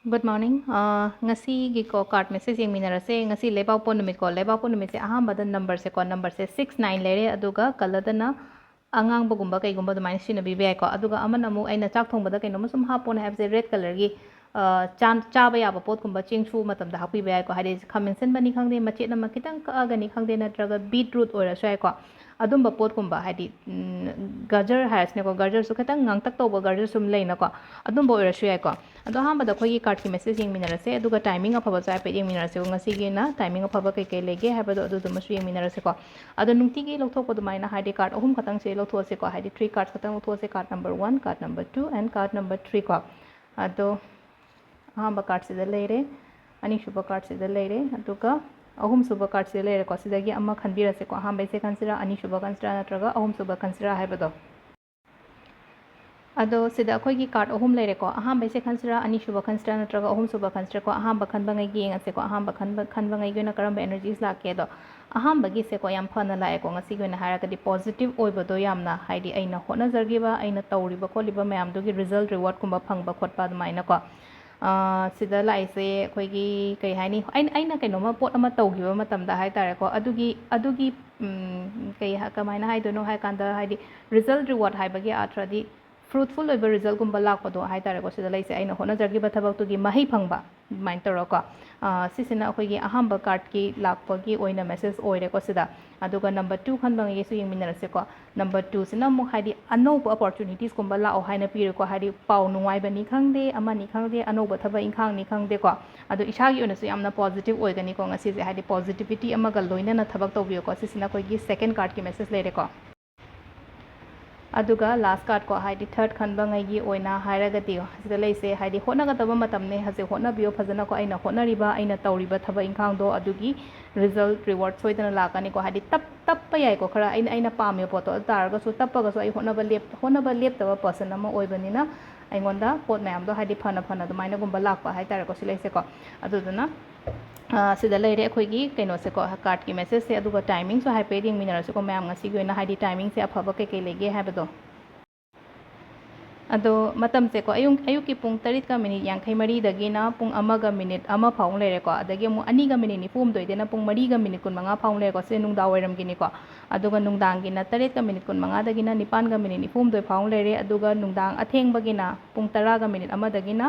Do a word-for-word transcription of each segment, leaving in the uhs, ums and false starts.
Good morning. ꯑ, ꯉꯁꯤꯒꯤꯀꯣ card message ꯌꯦꯡꯃꯤꯟꯅꯔꯁꯦ꯫ ꯉꯁꯤ ꯂꯩꯕꯥꯛꯄꯣꯛꯄ ꯅꯨꯃꯤꯠꯀꯣ, ꯂꯩꯕꯥꯛꯄꯣꯛꯄ ꯅꯨꯃꯤꯠꯁꯦ ꯑꯍꯥꯟꯕꯗ numberꯁꯦꯀꯣ, numberꯁꯦ six nine ꯂꯩꯔꯦ, ꯑꯗꯨꯒ colourꯗꯅ ꯑꯉꯥꯡꯕꯒꯨꯝꯕ ꯀꯩꯒꯨꯝꯕ ꯑꯗꯨꯃꯥꯏꯅ ꯁꯤꯖꯤꯟꯅꯕꯤꯕ ꯌꯥꯏꯀꯣ꯫ ꯑꯗꯨꯒ ꯑꯃꯅ ꯑꯃꯨꯛ ꯑꯩꯅ ꯆꯥꯛ ꯊꯣꯡꯕꯗ ꯀꯩꯅꯣꯝꯃ ꯁꯨꯝ ꯍꯥꯞꯄꯣꯅ ꯍꯥꯏꯕꯁꯦ red colourꯒꯤ, ꯑ, ꯆꯥ-, ꯆꯥꯕ ꯌꯥꯕ ꯄꯣꯠꯀꯨꯝꯕ ꯆꯦꯡꯁꯨ ꯃꯇꯝꯗ ꯍꯥꯞꯄꯤꯕ ꯌꯥꯏꯀꯣ꯫ ꯍꯥꯏꯗꯤ ꯈꯥꯃꯦꯟ ꯁꯤꯟꯕꯅꯤ ꯈꯪꯗꯦ, ꯃꯆꯦꯠ ꯑꯃ ꯈꯤꯇꯪ ꯀꯛꯑꯒꯅꯤ ꯈꯪꯗꯦ, ꯅꯠꯇ꯭ꯔꯒ beetroot ꯑꯣꯏꯔꯁꯨ ꯌꯥꯏꯀꯣ꯫ ꯑꯗꯨꯝꯕ ꯄꯣꯠꯀꯨꯝꯕ, ꯍꯥꯏꯗꯤ, ꯎꯝ, ꯒꯖꯔ ꯍꯥꯏꯔꯁꯤꯅꯦꯀꯣ, ꯒꯖꯔꯁꯨ ꯈꯤꯇꯪ ꯉꯥꯡꯇꯛ ꯇꯧꯕ ꯒꯖꯔ ꯁꯨꯝ ꯂꯩꯅꯀꯣ, ꯑꯗꯨꯝꯕ ꯑꯣꯏꯔꯁꯨ ꯌꯥꯏꯀꯣ꯫ ꯑꯗꯣ ꯑꯍꯥꯟꯕꯗ ꯑꯩꯈꯣꯏꯒꯤ cardꯀꯤ message ꯌꯦꯡꯃꯤꯟꯅꯔꯁꯦ, ꯑꯗꯨꯒ timing ꯑꯐꯕꯁꯨ ꯍꯥꯏꯐꯦꯠ ꯌꯦꯡꯃꯤꯟꯅꯔꯁꯦꯀꯣ꯫ ꯉꯁꯤꯒꯤ ꯑꯣꯏꯅ timing ꯑꯐꯕ ꯀꯩꯀꯩ ꯂꯩꯒꯦ ꯍꯥꯏꯕꯗꯣ ꯑꯗꯨꯗꯨꯃꯁꯨ ꯌꯦꯡꯃꯤꯟꯅꯔꯁꯦꯀꯣ꯫ ꯑꯗꯣ ꯅꯨꯡꯇꯤꯒꯤ ꯂꯧꯊꯣꯛꯄ ꯑꯗꯨꯃꯥꯏꯅ ꯍꯥꯏꯗꯤ card ꯑꯍꯨꯝ ꯈꯛꯇꯪꯁꯦ ꯂꯧꯊꯣꯛꯑꯁꯦꯀꯣ, ꯍꯥꯏꯗꯤ three cards ꯈꯛꯇꯪ ꯂꯧꯊꯣꯛꯑꯁꯦ, card number one, card number two and card number three ꯀꯣ꯫ ꯑꯗꯣ ꯑꯍꯥꯟꯕ cardꯁꯤꯗ ꯂꯩꯔꯦ, ꯑꯅꯤꯁꯨꯕ cardꯁꯤꯗ ꯂꯩꯔꯦ, ꯑꯗꯨꯒ ꯑꯍꯨꯝꯁꯨꯕ cardꯁꯤꯗ ꯂꯩꯔꯦꯀꯣ꯫ ꯁꯤꯗꯒꯤ ꯑꯃ ꯈꯟꯕꯤꯔꯁꯦꯀꯣ, ꯑꯍꯥꯟꯕꯩꯁꯦ ꯈꯟꯁꯤꯔꯥ, ꯑꯅꯤꯁꯨꯕ ꯈꯟꯁꯤꯔꯥ, ꯅꯠꯇ꯭ꯔꯒ ꯑꯍꯨꯝꯁꯨꯕ ꯈꯟꯁꯤꯔꯥ ꯍꯥꯏꯕꯗꯣ꯫ ꯑꯗꯣ ꯁꯤꯗ ꯑꯩꯈꯣꯏꯒꯤ card ꯑꯍꯨꯝ ꯂꯩꯔꯦꯀꯣ, ꯑꯍꯥꯟꯕꯩꯁꯦ ꯈꯟꯁꯤꯔꯥ, ꯑꯅꯤꯁꯨꯕ ꯈꯟꯁꯤꯔꯥ, ꯅꯠꯇ꯭ꯔꯒ ꯑꯍꯨꯝꯁꯨꯕ ꯈꯟꯁꯤꯔꯥꯀꯣ꯫ ꯑꯍꯥꯟꯕ ꯈꯟꯕꯉꯩꯒꯤ ꯌꯦꯡꯉꯁꯦꯀꯣ, ꯑꯍꯥꯟꯕ ꯈꯟꯕ, ꯈꯟꯕꯉꯩꯒꯤ ꯑꯣꯏꯅ ꯀꯔꯝꯕ energies ꯂꯥꯛꯀꯦꯗꯣ꯫ ꯑꯍꯥꯟꯕꯒꯤꯁꯦꯀꯣ ꯌꯥꯝ ꯐꯅ ꯂꯥꯛꯑꯦꯀꯣ, ꯉꯁꯤꯒꯤ ꯑꯣꯏꯅ ꯍꯥꯏꯔꯒꯗꯤ positive ꯑꯣꯏꯕꯗꯣ ꯌꯥꯝꯅ, ꯍꯥꯏꯗꯤ ꯑꯩꯅ ꯍꯣꯠꯅꯖꯈꯤꯕ, ꯑꯩꯅ ꯇꯧꯔꯤꯕ ꯈꯣꯠꯂꯤꯕ ꯃꯌꯥꯝꯗꯨꯒꯤ result rewardꯀꯨꯝꯕ ꯐꯪꯕ ꯈꯣꯠꯄ ꯑꯗꯨꯃꯥꯏꯅꯀꯣ꯫ ꯑꯥ, ꯁꯤꯗ ꯂꯥꯛꯏꯁꯦ ꯑꯩꯈꯣꯏꯒꯤ ꯀꯩ ꯍꯥꯏꯅꯤ, ꯑꯩꯅ, ꯑꯩꯅ ꯀꯩꯅꯣꯝꯃ ꯄꯣꯠ ꯑꯃ ꯇꯧꯈꯤꯕ ꯃꯇꯝꯗ ꯍꯥꯏ ꯇꯥꯔꯦꯀꯣ, ꯑꯗꯨꯒꯤ, ꯑꯗꯨꯒꯤ, ꯎꯝ, ꯀꯩ ꯍꯥ-, ꯀꯃꯥꯏꯅ ꯍꯥꯏꯗꯣꯏꯅꯣ ꯍꯥꯏ ꯀꯥꯟꯗ, ꯍꯥꯏꯗꯤ result reward ꯍꯥꯏꯕꯒꯤ ꯑꯥꯔꯊꯗꯤ fruitful ꯑꯣꯏꯕ resultꯀꯨꯝꯕ ꯂꯥꯛꯄꯗꯣ ꯍꯥꯏ ꯇꯥꯔꯦꯀꯣ꯫ ꯁꯤꯗ ꯂꯩꯁꯦ ꯑꯩꯅ ꯍꯣꯠꯅꯖꯈꯤꯕ ꯊꯕꯛꯇꯨꯒꯤ ꯃꯍꯩ ꯐꯪꯕ ꯑꯗꯨꯃꯥꯏꯅ ꯇꯧꯔꯒꯀꯣ꯫ ꯑꯥ, ꯁꯤꯁꯤꯅ ꯑꯩꯈꯣꯏꯒꯤ ꯑꯍꯥꯟꯕ cardꯀꯤ ꯂꯥꯛꯄꯒꯤ ꯑꯣꯏꯅ message ꯑꯣꯏꯔꯦꯀꯣ ꯁꯤꯗ꯫ ꯑꯗꯨꯒ number two ꯈꯟꯕꯉꯩꯒꯤꯁꯨ ꯌꯦꯡꯃꯤꯟꯅꯔꯁꯦꯀꯣ꯫ Number twoꯁꯤꯅ ꯑꯃꯨꯛ ꯍꯥꯏꯗꯤ ꯑꯅꯧꯕ opportunitiesꯀꯨꯝꯕ ꯂꯥꯛꯑꯣ ꯍꯥꯏꯅ ꯄꯤꯔꯦꯀꯣ, ꯍꯥꯏꯗꯤ ꯄꯥꯎ ꯅꯨꯡꯉꯥꯏꯕꯅꯤ ꯈꯪꯗꯦ, ꯑꯃꯅꯤ ꯈꯪꯗꯦ, ꯑꯅꯧꯕ ꯊꯕꯛ ꯏꯪꯈꯥꯡꯅꯤ ꯈꯪꯗꯦꯀꯣ꯫ ꯑꯗꯣ ꯏꯁꯥꯒꯤ ꯑꯣꯏꯅꯁꯨ ꯌꯥꯝꯅ positive ꯑꯣꯏꯒꯅꯤꯀꯣ ꯉꯁꯤꯁꯦ, ꯍꯥꯏꯗꯤ positivity ꯑꯃꯒ ꯂꯣꯏꯅꯅ ꯊꯕꯛ ꯇꯧꯕꯤꯌꯨꯀꯣ꯫ ꯁꯤꯁꯤꯅ ꯑꯩꯈꯣꯏꯒꯤ second cardꯀꯤ message ꯂꯩꯔꯦꯀꯣ꯫ ꯑꯗꯨꯒ last cardꯀꯣ, ꯍꯥꯏꯗꯤ third ꯈꯟꯕꯉꯩꯒꯤ ꯑꯣꯏꯅ ꯍꯥꯏꯔꯒꯗꯤ ꯁꯤꯗ ꯂꯩꯁꯦ, ꯍꯥꯏꯗꯤ ꯍꯣꯠꯅꯒꯗꯕ ꯃꯇꯝꯅꯦ, ꯍꯧꯖꯤꯛ ꯍꯣꯠꯅꯕꯤꯌꯣ ꯐꯖꯅꯀꯣ꯫ ꯑꯩꯅ ꯍꯣꯠꯅꯔꯤꯕ, ꯑꯩꯅ ꯇꯧꯔꯤꯕ ꯊꯕꯛ ꯏꯪꯈꯥꯡꯗꯣ ꯑꯗꯨꯒꯤ result reward ꯁꯣꯏꯗꯅ ꯂꯥꯛꯀꯅꯤꯀꯣ꯫ ꯍꯥꯏꯗꯤ ꯇꯞ-, ꯇꯞꯄ ꯌꯥꯏꯀꯣ ꯈꯔ, ꯑꯩꯅ, ꯑꯩꯅ ꯄꯥꯝꯃꯤꯕ ꯄꯣꯠꯇꯣ꯫ ꯑꯗꯨ ꯇꯥꯔꯒꯁꯨ ꯇꯞꯄꯒꯁꯨ ꯑꯩ ꯍꯣꯠꯅꯕ ꯂꯦꯞ-, ꯍꯣꯠꯅꯕ ꯂꯦꯞꯇꯕ person ꯑꯃ ꯑꯣꯏꯕꯅꯤꯅ ꯑꯩꯉꯣꯟꯗ ꯄꯣꯠ ꯃꯌꯥꯝꯗꯣ ꯍꯥꯏꯗꯤ ꯐꯅ ꯐꯅ ꯑꯗꯨꯃꯥꯏꯅꯒꯨꯝꯕ ꯂꯥꯛꯄ ꯍꯥꯏ ꯇꯥꯔꯦꯀꯣ ꯁꯤ ꯂꯩꯁꯦꯀꯣ꯫ ꯑꯗꯨꯗꯨꯅ, ꯑ, ꯁꯤꯗ ꯂꯩꯔꯦ ꯑꯩꯈꯣꯏꯒꯤ ꯀꯩꯅꯣꯁꯦꯀꯣ, cardꯀꯤ messageꯁꯦ, ꯑꯗꯨꯒ timingꯁꯨ ꯍꯥꯏꯐꯦꯠ ꯌꯦꯡꯃꯤꯟꯅꯔꯁꯤꯀꯣ ꯃꯌꯥꯝ, ꯉꯁꯤꯒꯤ ꯑꯣꯏꯅ ꯍꯥꯏꯗꯤ timingꯁꯦ ꯑꯐꯕ ꯀꯩꯀꯩ ꯂꯩꯒꯦ ꯍꯥꯏꯕꯗꯣ꯫ ꯑꯗꯣ ꯃꯇꯝꯁꯦꯀꯣ, ꯑꯌꯨꯛ ꯑꯌꯨꯛꯀꯤ ꯄꯨꯡ ꯇꯔꯦꯠꯀ ꯃꯤꯅꯤꯠ ꯌꯥꯡꯈꯩ ꯃꯔꯤꯗꯒꯤꯅ ꯄꯨꯡ ꯑꯃꯒ ꯃꯤꯅꯤꯠ ꯑꯃ ꯐꯥꯎ ꯂꯩꯔꯦꯀꯣ꯫ ꯑꯗꯒꯤ ꯑꯃꯨꯛ ꯑꯅꯤꯒ ꯃꯤꯅꯤꯠ ꯅꯤꯐꯨ ꯍꯨꯝꯗꯣꯏꯗꯩꯅ ꯄꯨꯡ ꯃꯔꯤꯒ ꯃꯤꯅꯤꯠ ꯀꯨꯟ ꯃꯉꯥ ꯐꯥꯎ ꯂꯩꯔꯦꯀꯣ꯫ ꯁꯤ ꯅꯨꯡꯗꯥꯡ ꯋꯥꯏꯔꯝꯒꯤꯅꯤꯀꯣ꯫ ꯑꯗꯨꯒ ꯅꯨꯡꯗꯥꯡꯒꯤꯅ ꯇꯔꯦꯠꯀ ꯃꯤꯅꯤꯠ ꯀꯨꯟ ꯃꯉꯥꯗꯒꯤꯅ ꯅꯤꯄꯥꯟꯒ ꯃꯤꯅꯤꯠ ꯅꯤꯐꯨ ꯍꯨꯝꯗꯣꯏ ꯐꯥꯎ ꯂꯩꯔꯦ꯫ ꯑꯗꯨꯒ ꯅꯨꯡꯗꯥꯡ ꯑꯊꯦꯡꯕꯒꯤꯅ ꯄꯨꯡ ꯇꯔꯥꯒ ꯃꯤꯅꯤꯠ ꯑꯃꯗꯒꯤꯅ,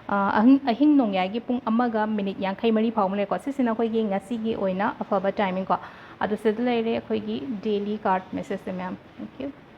ꯑ, ꯑꯍꯤꯡ ꯑꯍꯤꯡ ꯅꯣꯡꯌꯥꯏꯒꯤ ꯄꯨꯡ ꯑꯃꯒ ꯃꯤꯅꯤꯠ ꯌꯥꯡꯈꯩ ꯃꯔꯤ ꯐꯥꯎ ꯂꯩꯔꯦꯀꯣ꯫ ꯁꯤꯁꯤꯅ ꯑꯩꯈꯣꯏꯒꯤ ꯉꯁꯤꯒꯤ ꯑꯣꯏꯅ ꯑꯐꯕ timing ꯀꯣ꯫ ꯑꯗꯨ ꯁꯤꯗ ꯂꯩꯔꯦ ꯑꯩꯈꯣꯏꯒꯤ daily card message ꯁꯦ ꯃꯌꯥꯝ꯫ Thank you꯫